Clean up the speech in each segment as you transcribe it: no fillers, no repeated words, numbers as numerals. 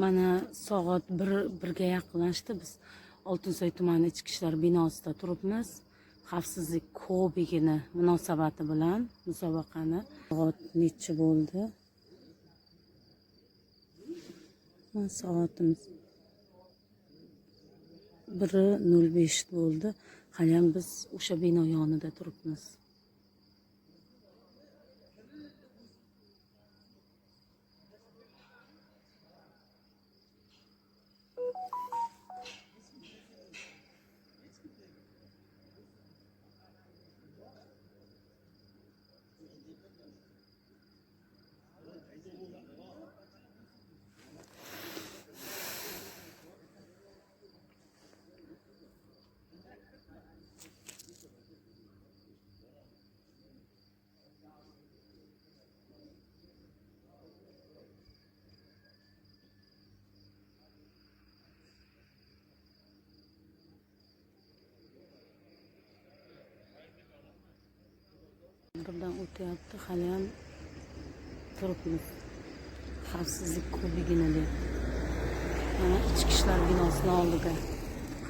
Mana soat 1:00 ga yaqinlashdi. Biz Oltinsoy tumani ichki ishlar binosida turibmiz. Xavfsizlik kubogini munosabati bilan musobaqani. Soat nechi bo'ldi? Mana soatimiz 1:05 bo'ldi. Haliyam biz o'sha bino yonida turibmiz. Birdan o'tyapti, haliyam turibmiz. Xavfsizlik kubogini deb. Mana ichki ishlar binosini oldida.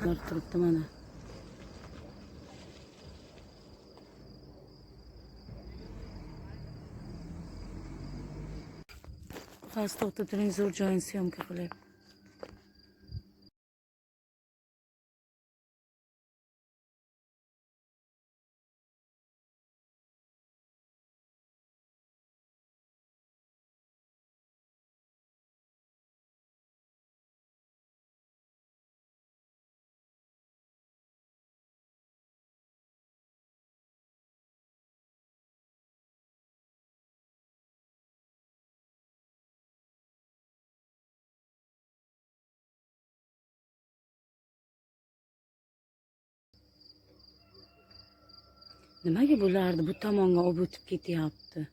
Ular turibdi mana. Hozir to'xtab turing, zo'r joyini съёмка qilay. Nimaga bularni bu tomonga olib o'tib ketyapti?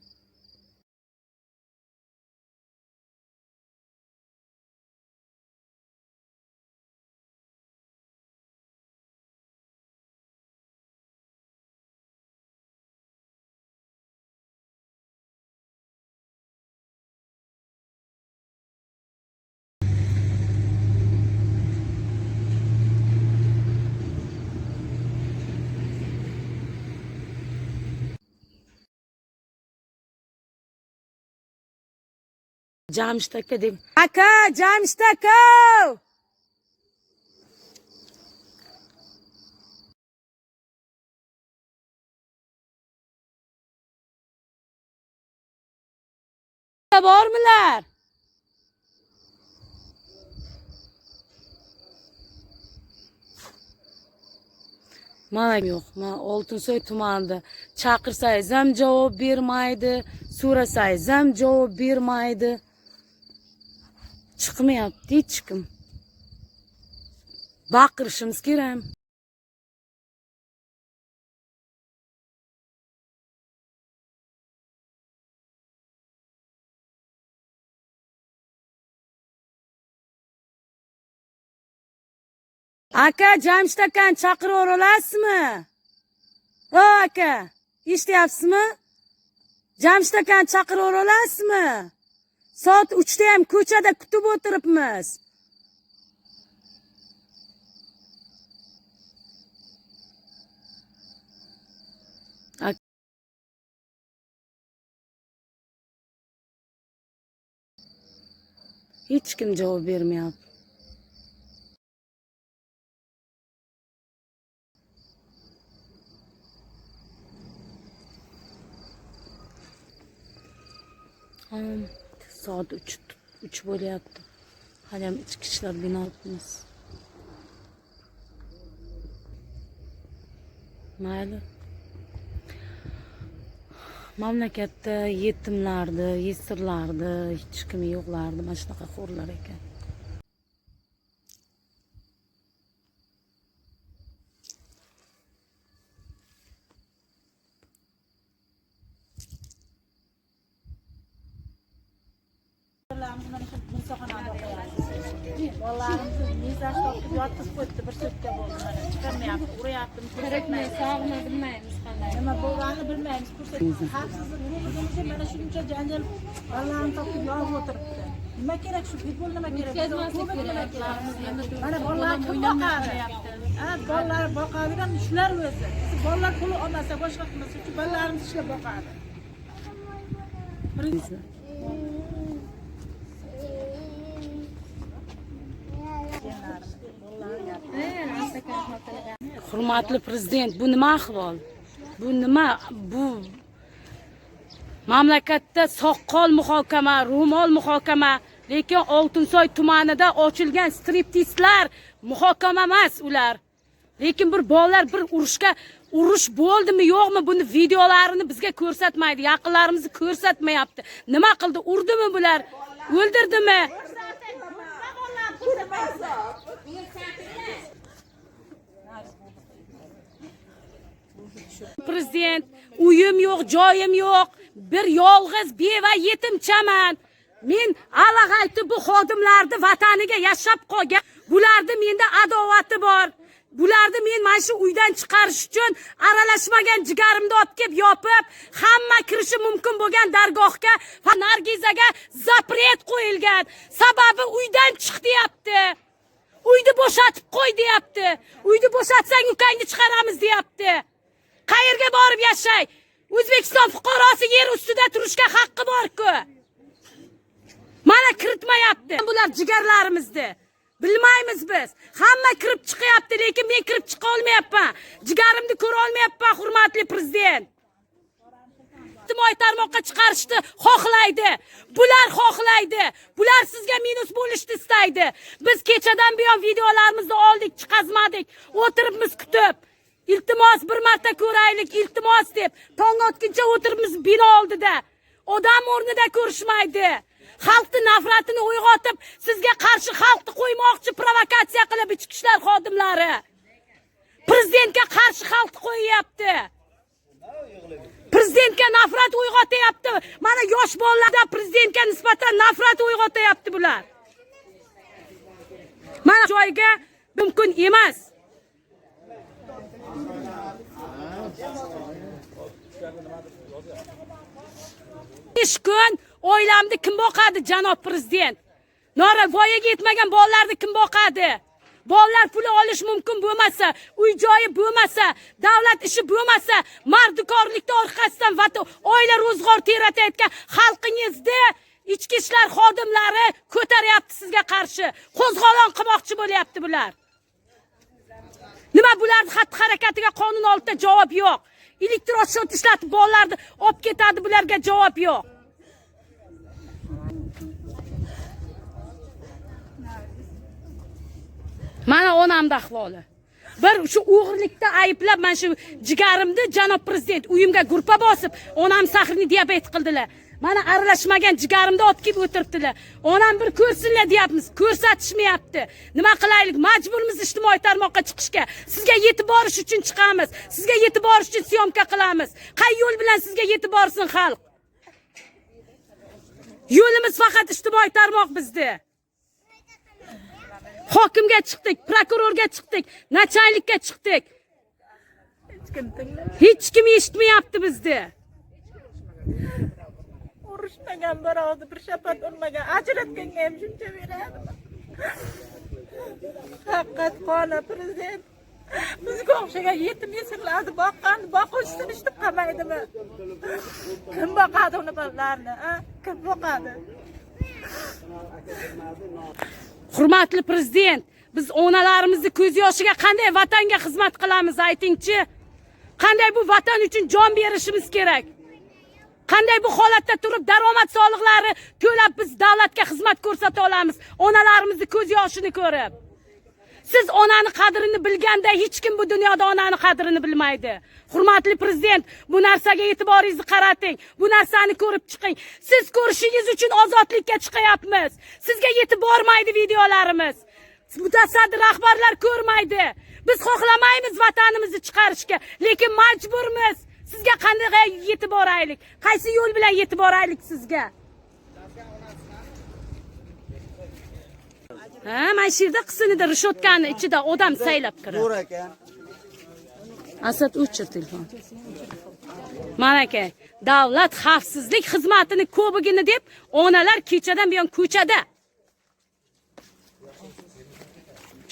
Jamshid aka deb. Aka, Jamshid aka! Bormilar? Mana yo'q, mana Oltinsoy tumanida chaqirsangiz ham javob bermaydi, so'rasangiz ham javob bermaydi. Chiqmayapti hech kim. Baqirishimiz kerak. Aka, Jamshid akani chaqirib olasizmi? O aka, eshityapsizmi? Jamshid akani chaqirib olasizmi? Soat 3da ham ko'chada kutib o'tiribmiz. Hech kim javob bermayapti. Soat 3 bo'lyapti. Haliyam ichki ishlar binomiz. Mayli. Mamlakatda yetimlarni, yesirlarni, hech kimi yo'qlarni mana shunaqa xo'rlar ekan. Mana shu mirsixonada o'qiyapmiz. Bolalarimizni mezasi topib yotqizib qo'yibdi, bir sutka bo'ldi mana chiqarmayapti, uryapti, Tirikmi, sog'mi bilmaymiz qanday. Nima bo'lganini bilmaymiz, ko'rsatmaydi. Xavfsizlik kubogimizni mana shuncha janjal bolalarni topib yozib o'tiribdi. Nima kerak shu futbol, nima kerak? O'tkazmaslik Kubok nima kerak. kerak? Mana bolalar kim boqadi? Ha, bolalar boqadigan shular o'zi. Biz bolalar pul olmasa, boshqa qilmasa, shu bolalarimiz ishlab boqadi. Hurmatli prezident, bu nima ahvol? Bu nima? Bu mamlakatda soqol muhokama, ro'mol muhokama, lekin Oltinsoy tumanida ochilgan striptizlar muhokama emas ular. Lekin bir bolalar bir urushga, urush bo'ldimi yo'qmi, buni videolarini bizga ko'rsatmaydi, yaqinlarimizni ko'rsatmayapti. Nima qildi? Urdimi bular? O'ldirdimi? Prezident, uyim yo'q, joyim yo'q, bir yolg'iz beva yetimchaman. Men alag'aytib bu xodimlarni vataniga yashab qolgan, bularni menda adovati bor. Bularni men mana shu uydan chiqarish uchun aralashmagan jigarimni olib kelib yopib, hamma kirishi mumkin bo'lgan dargohga va Nargizaga запрет qo'yilgan. Sababi uydan chiq deyapti. Uyni bo'shatib qo'y deyapti. Uyni bo'shatsang ukangni chiqaramiz deyapti. Qayerga borib yashay? O'zbekiston fuqarosi yer ustida turishga haqqi bor-ku. Mana kiritmayapti. Bular jigarlarimizni. Bilmaymiz biz. Hamma kirib chiqyapti, lekin men kirib chiqa olmayapman. Jigarimni ko'ra olmayapman, hurmatli prezident. Ijtimoiy tarmoqqa chiqarishni xohlaydi. Bular xohlaydi. Bular sizga minus bo'lishni istaydi. Biz kechadan buyon videolarimizni oldik, chiqazmadik. O'tiribmiz kutib. Iltimos bir marta ko'raylik, iltimos deb tong otguncha o'tiribmiz bino oldida. Odam o'rnida ko'rishmaydi. Xalqni nafratini uyg'otib, sizga qarshi xalqni qo'ymoqchi provokatsiya qilib ichki ishlar xodimlari. Prezidentga qarshi xalqni qo'yyapti. Prezidentga nafrat uyg'otyapti. Mana yosh bolalarda prezidentga nisbatan nafrat uyg'otyapti bular. Mana joyga mumkin emas. Besh kun oilamni kim boqadi, janob prezident? Nora voyaga yetmagan bolalarni kim boqadi? Bolalar puli olish mumkin bo'lmasa, uy joyi bo'lmasa, davlat ishi bo'lmasa, mardikorlikda orqasidan oila ro'zg'or teratayotgan xalqingizni ichki ishlar xodimlari ko'taryapti sizga qarshi. Qo'zg'olon qilmoqchi bo'lyapti bular. Nima bularning xatti-harakatiga qonun oldida javob yo'q. Elektroshot ishlatib bolalarni olib ketadi, bularga javob yo'q. Mana onamda ahvoli. Bir shu o'g'irlikda ayblab mana shu jigarimni janob prezident uyimga gurpa bosib, onam sahrni diabet qildilar. Mana aralashmagan jigarimni olib kelib o'tiribdilar. Onam bir ko'rsinlar deyapmiz, ko'rsatishmayapti. Nima qilaylik? Majburmiz ijtimoiy tarmoqqa chiqishga. Sizga yetib borish uchun chiqamiz. Sizga yetib borish uchun syomka qilamiz. Qay yo'l bilan sizga yetib borsin xalq? Yo'limiz faqat ijtimoiy tarmoq bizda. Hokimga chiqdik, prokurorga chiqdik, nachalnikka chiqdik. Hech kim eshitmayapti bizni. Urushmagan birovni bir shapat urmagan, ajratganga ham shuncha beradimi? Haqiqat qoni prezident. Bizga o'xshagan yetim yesirlarni boqqan, boquvchisini eshitib qolmaydimi? Kim boqadi uni bolalarini, a? Kim boqadi? Hurmatli prezident, biz onalarimizni ko'z yoshiga qanday vatanga xizmat qilamiz aytingchi? Qanday bu vatan uchun jon berishimiz kerak? Qanday bu holatda turib daromad soliqlari to'lab biz davlatga xizmat ko'rsata olamiz? Onalarimizni ko'z yoshini ko'rib. Siz onani qadrini bilganda hech kim bu dunyoda onani qadrini bilmaydi. Hurmatli prezident, bu narsaga e'tiboringizni qarating. Bu narsani ko'rib chiqing. Siz ko'rishingiz uchun ozodlikka chiqayapmiz. Sizga yetib bormaydi videolarimiz. Mutasaddi rahbarlar ko'rmaydi. Biz xohlamaymiz vatanimizni chiqarishga, lekin majburmiz. Sizga qanday yetib boraylik? Qaysi yo'l bilan yetib boraylik sizga? Ha, mana shu yerda qismida rishotkani ichida odam saylab kiradi. Zo'r ekan. Asad, o'chir telefon. Mana aka, davlat xavfsizlik xizmatini ko'bigini deb onalar kechadan buyon ko'chada.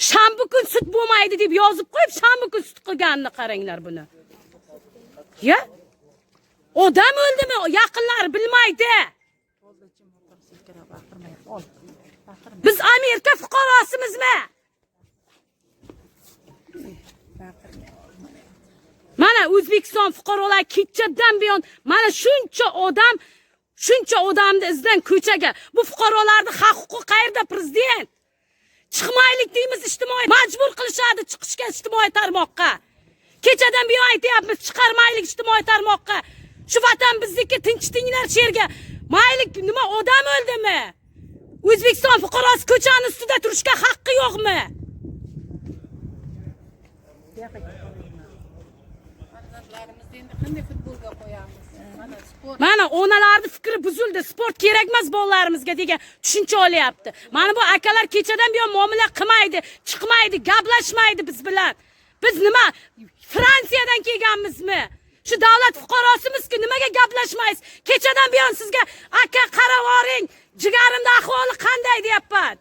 Shanba kun sut bo'lmaydi deb yozib qo'yib, shanba kun sut qilganini qaranglar buni. Ya? Odam o'ldimi? Yaqinlari bilmaydi. Biz Amerika fuqarosimizmi? Mana O'zbekiston fuqarolari kechadan buyon mana shuncha odam, shuncha odamni izidan ko'chaga. Bu fuqarolarning haq-huquqi qayerda, prezident? Chiqmaylik deymiz ijtimoiy, majbur qilishadi chiqishga ijtimoiy tarmoqqa. Kechadan buyon aytyapmiz, chiqarmaylik ijtimoiy tarmoqqa. Shu vatan bizniki, tinchitinglar shu yerga. Mayli, nima odam o'ldimi? O'zbekiston fuqarosi ko'chani ustida turishga haqqi yo'qmi? Farzandlarimizni endi qanday futbolga qo'yamiz? Mana sport. Mana onalarning fikri buzildi. Sport kerak emas bolalarimizga degan tushuncha olyapti. Mana bu akalar kechadan buyon muomala qilmaydi, chiqmaydi, gaplashmaydi biz bilan. Biz nima Fransiyadan kelganmizmi? Shu davlat fuqarosimizki, nimaga gaplashmaysiz? Kechadan buyon sizga aka qaravoring, jigarimning ahvoli qanday deyapman.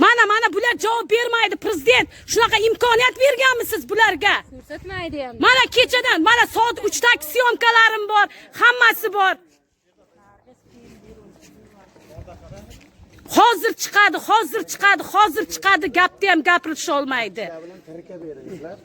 Mana bular javob bermaydi, prezident. Shunaqa imkoniyat berganmisiz bularga? Ko'rsatmaydi ham. Mana kechadan, mana soat 3dagi syomkalarim bor, hammasi bor. Hozir chiqadi, hozir chiqadi, hozir chiqadi, gapni ham gapirisha olmaydi. Tirka beringlar.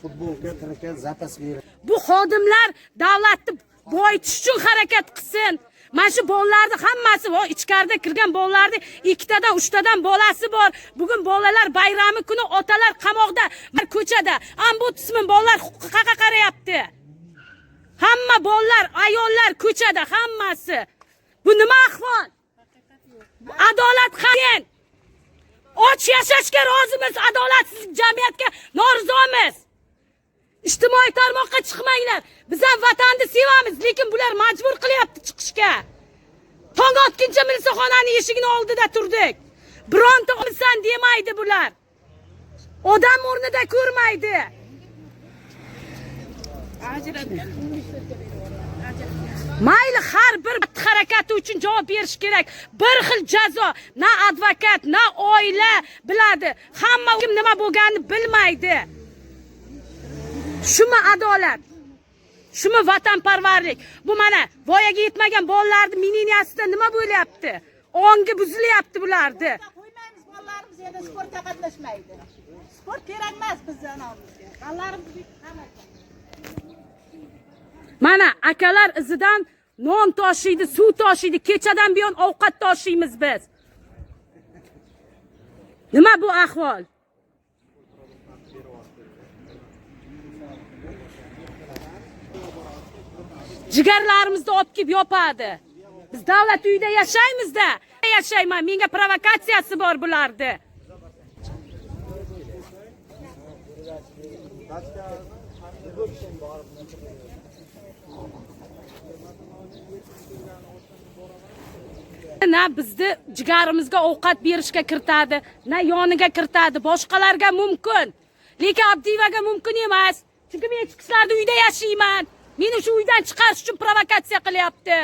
Futbolga tirka zapas bering. Bu xodimlar davlatni boyitish uchun harakat qilsin. Mana shu bolalarni hammasi, o ichkarida kirgan bolalarni ikkitadan, uchtadan bolasi bor. Bugun bolalar bayrami kuni otalar qamoqda, bir ko'chada. Ombudsman bolalar huquqiga qarayapti. Hamma bolalar, ayollar ko'chada hammasi. Bu nima ahvol? Adolat qani? Och yashashga rozimiz, adolatsiz jamiyatga norizomiz. Ijtimoiy tarmoqqa chiqmanglar. Biz ham vatanni sevamiz, lekin bular majbur qilyapti chiqishga. Tong otguncha milisaxonaning eshigini oldida turdik. Bironta olsan demaydi bular. Odam o'rnida ko'rmaydi. Mayli, har bir harakati uchun javob berish kerak. Bir xil jazo, na advokat, na oila biladi. Hamma kim nima bo'lganini bilmaydi. Shumi adolat? Shumi vatanparvarlik? Bu mana voyaga yetmagan bolalarning mininiyasida nima bo'lyapti? Ongi buzilyapti bularni. Qo'ymaymiz bolalarimiz endi sportga qatnashmaydi. Sport kerak emas bizni onamizga. Bolalarimiz Mana akalar izidan non toshiydi, suv toshiydi, kechadan buyon ovqat toshiymiz biz. Nima bu ahvol? Jigarlarimizni olib kelib yopadi. Biz davlat uyida yashaymiz-da. Yashayman, menga provokatsiyasi bor bularni. Na bizni jigarimizga ovqat berishga kiritadi, na yoniga kiritadi. Boshqalarga mumkin, lekin Abdiyevaga mumkin emas. Chunki men ichki ishlarda uyda yashayman. Meni shu uydan chiqarish uchun provokatsiya qilyapti.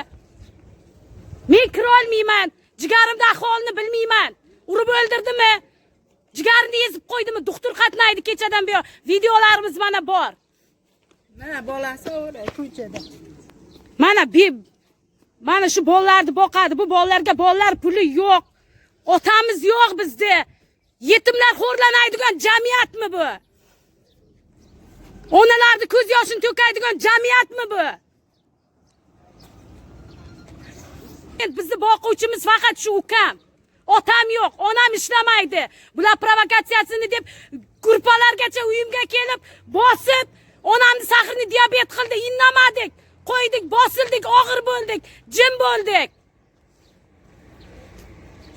Men kira olmayman. Jigarimda ahvolini bilmayman. Urib o'ldirdimi? Jigarini ezib qo'ydimi? Doktor qatnaydi kechadan buyon. Videolarimiz mana bor. Mana bolasi o'ra ko'chada. Mana mana shu bolalarni boqadi. Bu bolalarga bolalar puli yo'q. Otamiz yo'q bizda. Yetimlar xo'rlanadigan jamiyatmi bu? Onalarni ko'z yoshini to'kadigan jamiyatmi bu? Bizni boquvchimiz faqat shu ukam. Otam yo'q, onam ishlamaydi. Bular provokatsiyasini deb kurpalargacha uyimga kelib bosib, onamni saxrni diabet qildi, indamadik. Qo'ydik, bosildik, og'ir bo'ldik, jim bo'ldik.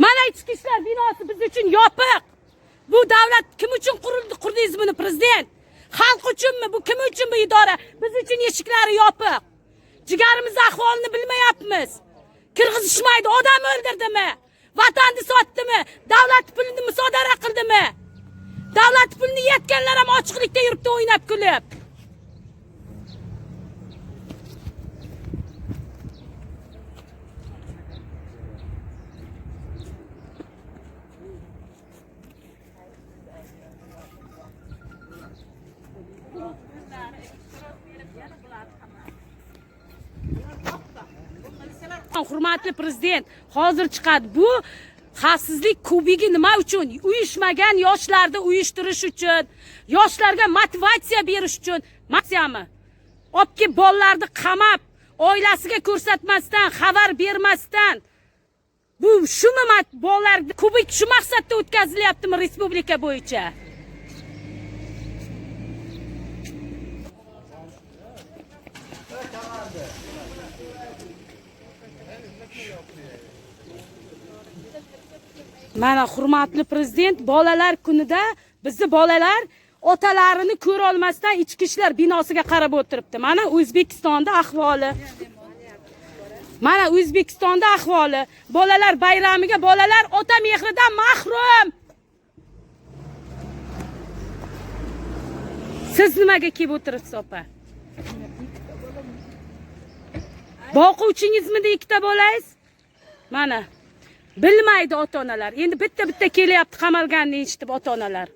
Mana ichki ishlar binosi biz uchun yopiq. Bu davlat kim uchun qurildi? Qurdingiz buni, prezident? Xalq uchunmi? Bu kim uchun bu idora? Biz uchun eshiklari yopiq. Jigarimiz ahvolini bilmayapmiz. Kirgizishmaydi, odam o'ldirdimi? Vatanni sotdimi? Davlat pulini musodara qildimi? Davlat pulini yetgan Qamalganlar ham ochiqlikda yuribdi o'ynab kulib. Hurmatli prezident, hozir chiqadi. Bu xavfsizlik kubigi nima uchun? Uyushmagan yoshlarni uyushtirish uchun, yoshlarga motivatsiya berish uchun. Motivatsiyami? Olib kelib bolalarni qamab, oilasiga ko'rsatmasdan, xabar bermasdan. Bu shumi bolalar kubik shu maqsadda o'tkazilyaptimi respublika bo'yicha? Mana hurmatli prezident, bolalar kunida bizni bolalar otalarini ko'ra olmasdan ichki ishlar binosiga qarab o'tiribdi. Mana O'zbekistonda ahvoli. Mana O'zbekistonda ahvoli. Bolalar bayramiga bolalar ota mehridan mahrum. Siz nimaga kelib o'tiribsiz opa? Boquvchingizmidi ikkita bolangiz? Mana bilmaydi ota-onalar. Endi bitta-bitta kelyapti qamalganini eshitib ota-onalar.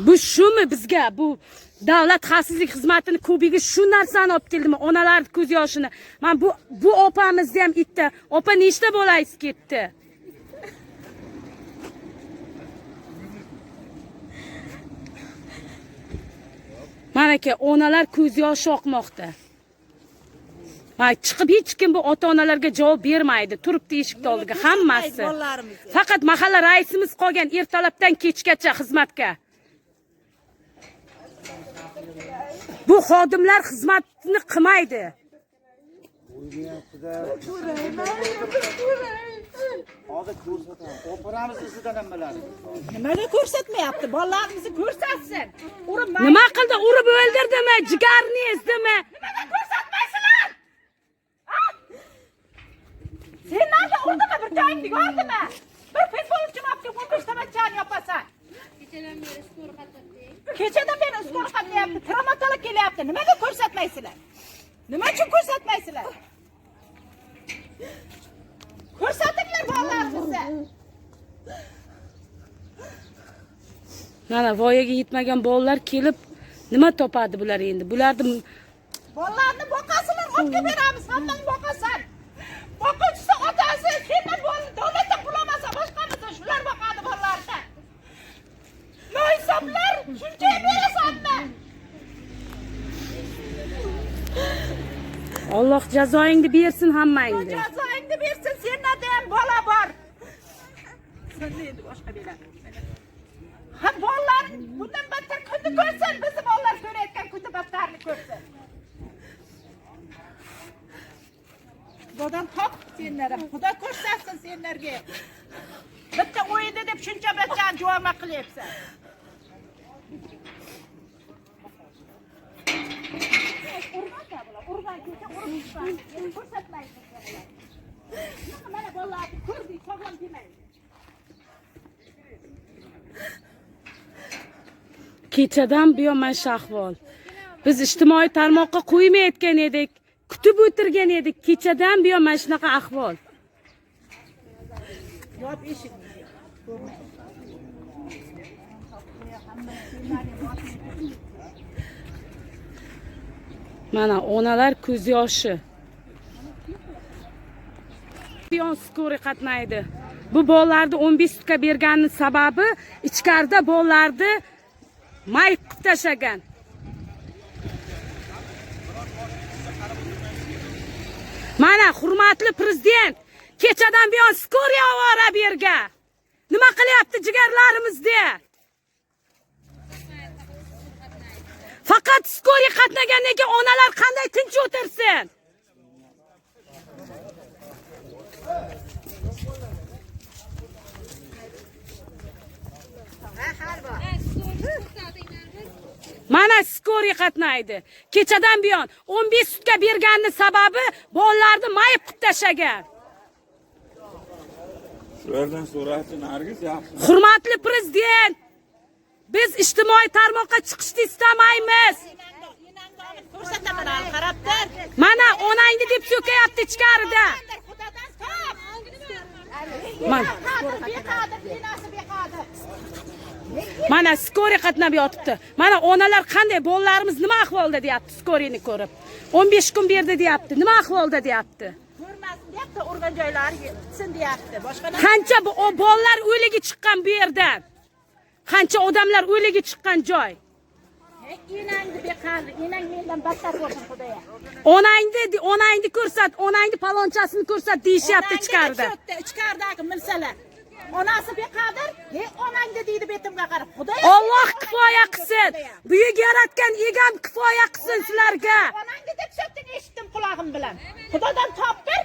Bu shumi bizga? Bu davlat xavfsizlik xizmatini kubigi shu narsani olib keldimi? Onalar ko'z yoshini. Mana bu opamizni ham ikkita. Opa nechta bolangiz ketdi? Mana onalar ko'z yoshi oqmoqda. Mana chiqib hech kim bu ota-onalarga javob bermaydi. Turibdi eshik oldiga hammasi. Faqat mahalla raisimiz qolgan ertalabdan kechgacha xizmatga. Bu xodimlar xizmatni qilmaydi. Hozir ko'rsataman. O'piramiz izidan hammalari. Nimaga ko'rsatmayapti? Bolalarimizni ko'rsatsin. Urib nima qildi? Urib o'ldirdimi? Jigarni ezdimi? Nimaga ko'rsatmaysizlar? Sen nima urdimi? Bir joyingni yordimi? Bir futbolchini olib kelib 15 tabatchani yopasan. Kechadan beri skor qatnatdi. Kechadan beri skor qatnayapti, travmatolog kelyapti. Nimaga ko'rsatmaysizlar? Nima uchun ko'rsatmaysizlar? Ko'rsatinglar bolalarimizni. Mana voyaga yetmagan bolalar kelib nima topadi bular endi? Bularni bolalarni boqasizlar, olib kelib beramiz, hammang boqasan. Boquvchisi otasi, sendan davlatdan pul olmasa, boshqamisa shular boqadi bolalarni. Noisoblar shuncha berasanmi? Alloh jazoingni bersin hammangni. Jazoingni bersin, senda ham bola bor. Senda endi boshqa beradi. Ha, bolalaring bundan battar kunni ko'rsin, bizni bolalar ko'rayotgan kunni battarni ko'rsin. Xudodan top senlarga, Xudo ko'rsatsin senlarga. Bitta o'yinda deb shuncha bachani juvonma qilyapsan. Urma bular, urma ko'cha urib chiqadi. Ko'rsatmaysiz bular. Mana bolalarni ko'rdik, sog'lom demaydi. Kechadan buyon mana shu ahvol. Biz ijtimoiy tarmoqqa qo'ymayotgan edik, kutib o'tirgan edik. Kechadan buyon mana shunaqa ahvol. Yop eshikni. Mana onalar ko'z yoshi. Buyon skori qatnaydi. Bu bolalarni 15 sutka berganining sababi ichkarida bolalarni may qilib tashlagan. Mana hurmatli prezident, kechadan buyon skori ovora bu yerga. Nima qilyapti jigarlarimizda? Faqat skori qatnagandan keyin onalar qanday tinch o'tirsin? Mana skori qatnaydi. Kechadan buyon 15 sutka berganini sababi bolalarni mayib qilib tashlagan. Shulardan so'rachi Nargiz yaxshi. Hurmatli prezident, biz ijtimoiy tarmoqqa chiqishni istamaymiz. Ko'rsataman hali, qarab tur. Mana onangni deb so'kayapti ichkarida. Xudodan top. Mana. Beqadr, enasi beqadr. Mana скорый qatnab yotibdi. Mana onalar qanday, bolalarimiz nima ahvolda deyapti скорый ni ko'rib. 15 kun berdi deyapti. Nima ahvolda deyapti. Ko'rmasin deyapti, urgan joylari yetsin deyapti. Boshqa narsa Qancha bu o bolalar o'ligi chiqqan bu yerdan. Qancha odamlar o'ligi chiqqan joy. Enangni beqadr, enang mendan battar bo'lsin Xudoya. Onangni ko'rsat, onangni palonchasini ko'rsat deyishyapti ichkarida. Ichkaridagi milsalar. Onasi beqadr, he onangni deydi betimga qarab. Xudoya. Alloh kifoya qilsin. Buyuk yaratgan egam kifoya qilsin sizlarga. Onangni deb so'kding, eshitdim qulog'im bilan. Xudodan topdir.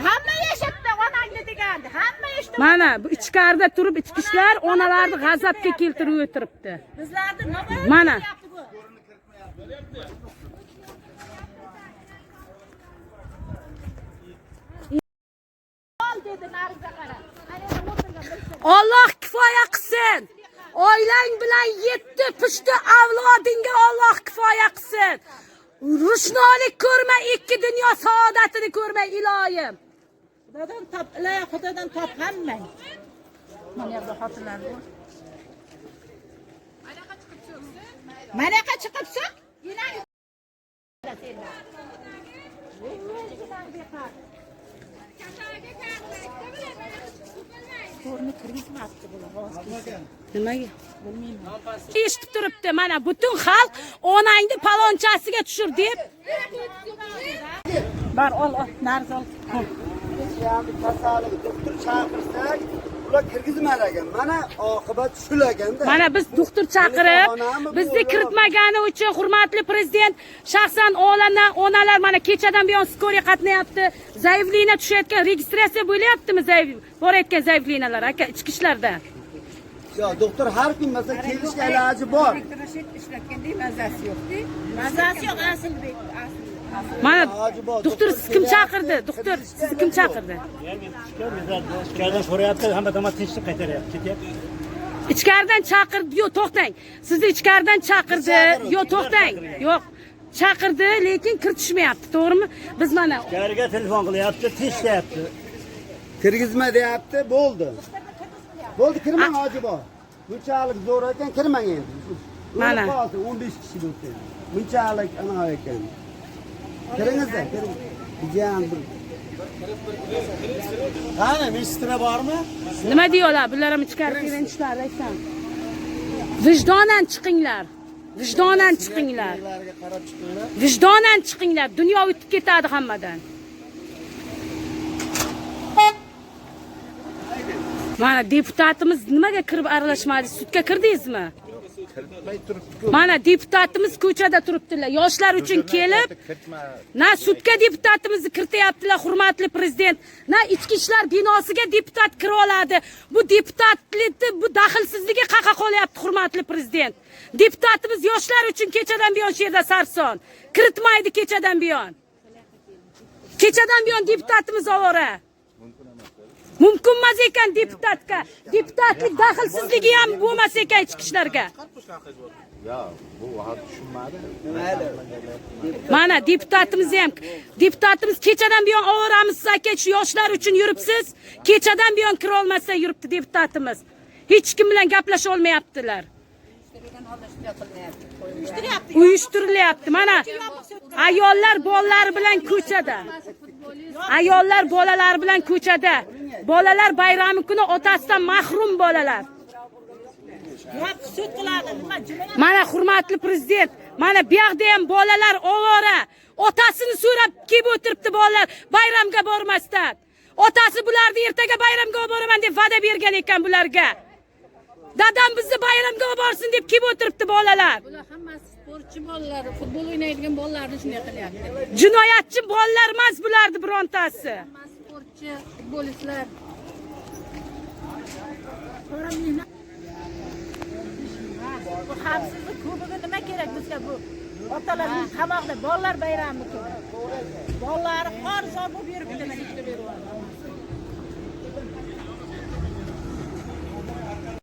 Hamma eshitdi onangni degandi. Hamma eshitdi. Mana bu ichkarida turib ichki ishlar onalarni g'azabga keltirib o'tiribdi. Bizlarni nima Mana. deyapti bu? Ol dedi nariga qarab. Ana endi o'tirgan bilsin. Alloh kifoya qilsin. Oilang bilan yetti pushti avlodingga Alloh kifoya qilsin. Rushnolik ko'rma, ikki dunyo saodatini ko'rma iloyim. Xudodan top, ilohi Xudodan top hammang. Mana yoqda xotinlar bor. Mana yoqqa chiqib so'k. Enang senlar. Enang beqar. Ko'rni kirgizmabdi bular hozir. Nimaga? Eshitib turibdi mana butun xalq onangni palonchasiga tushir deb. Bar ol ol, narz ol. Hecham kasalligi doktor chaqirsak, ular kirgizmar ekan. Mana oqibat shul ekanda. Mana biz doktor chaqirib, bizni kiritmagani uchun hurmatli prezident shaxsan olana onalar mana kechadan buyon скорый qatnayapti. Заявление tushayotgan, registratsiya bo'lyaptimi borayotgan заявления lar aka ichki ishlarda. Yo, doktor har kun masalan kelishga iloji bor. Mazasi yo'q-da. Mazasi yo'q Asilbek, asl. Mana Iloji bor. doktor siz kim chaqirdi? Doktor sizni kim chaqirdi? Ichkaridan so'rayapti, hamma tomon tinchlik qaytaryapti, ketyapti. Ichkaridan chaqirdi. Yo'q, to'xtang. Sizni ichkaridan chaqirdi. Yo'q, to'xtang. Yo'q. Chaqirdi, lekin kiritishmayapti, to'g'rimi? Biz mana Ichkariga telefon qilyapti, tinch deyapti. Kirgizma deyapti, bo'ldi. Bo'ldi, kirmang hoji bor. Bunchalik zo'r ekan, kirmang endi. Mana. O'lib qolsin, 15 kishi bo'lsa. Bunchalik ana ekan. Kiringizda, kiring. Bijan bir Qani, ministra bormi? Nima diyorlar? Bular ham ichkari kirinishlar, aytsam. Vijdonan chiqinglar. Vijdonan chiqinglar. Ularga qarab chiqinglar. Vijdonan chiqinglar. Dunyo o'tib ketadi hammadan. Mana deputatimiz nimaga kirib aralashmadi? Sudga kirdingizmi? Mana deputatimiz ko'chada turibdilar. Yoshlar uchun kelib, na sudga deputatimizni kirityaptilar, hurmatli prezident, na ichki ishlar binosiga deputat kira oladi. Bu deputatlikni bu daxlsizligi qaqa qolyapti, hurmatli prezident. Deputatimiz yoshlar uchun kechadan buyon shu yerda sarson. Kiritmaydi kechadan buyon. Kechadan buyon deputatimiz ovora. Mumkin emas ekan deputatga. Deputatlik daxlsizligi ham bo'lmas ekan ichki ishlarga. Ya bu hali tushunmadi. Mana deputatimiz ham, deputatimiz kechadan buyon ovoramisiz aka, shu yoshlar uchun yuribsiz. Kechadan buyon kira olmasdan yuribdi deputatimiz. Hech kim bilan gaplasha olmayaptilar. Uyushtirilyapti. Mana ayollar bolalari bilan ko'chada. Ayollar bolalari bilan ko'chada. Bolalar bayrami kuni otasidan mahrum bolalar. Yo'q, sud qiladi. Nima jumla? Mana hurmatli prezident, mana bu yoqda ham bolalar ovora. Otasini so'rab kelib o'tiribdi bolalar bayramga bormasdan. Otasi bularni ertaga bayramga olib boraman deb va'da bergan ekan bularga. Dadam bizni bayramga olib borsin deb kelib o'tiribdi bolalar. Bular hammasi sportchi bolalar, futbol o'ynaydigan bolalarni shunday qilyapti. Jinoyatchi bolalar emas bularni birontasi. Hammasi sportchi, futbolistlar. Bu xavfsizlik kubogi nima kerak bizga bu? Otalarning qamoqda bolalar bayrami kerak. Bolalari xor zor bo'lib yuribdi mana.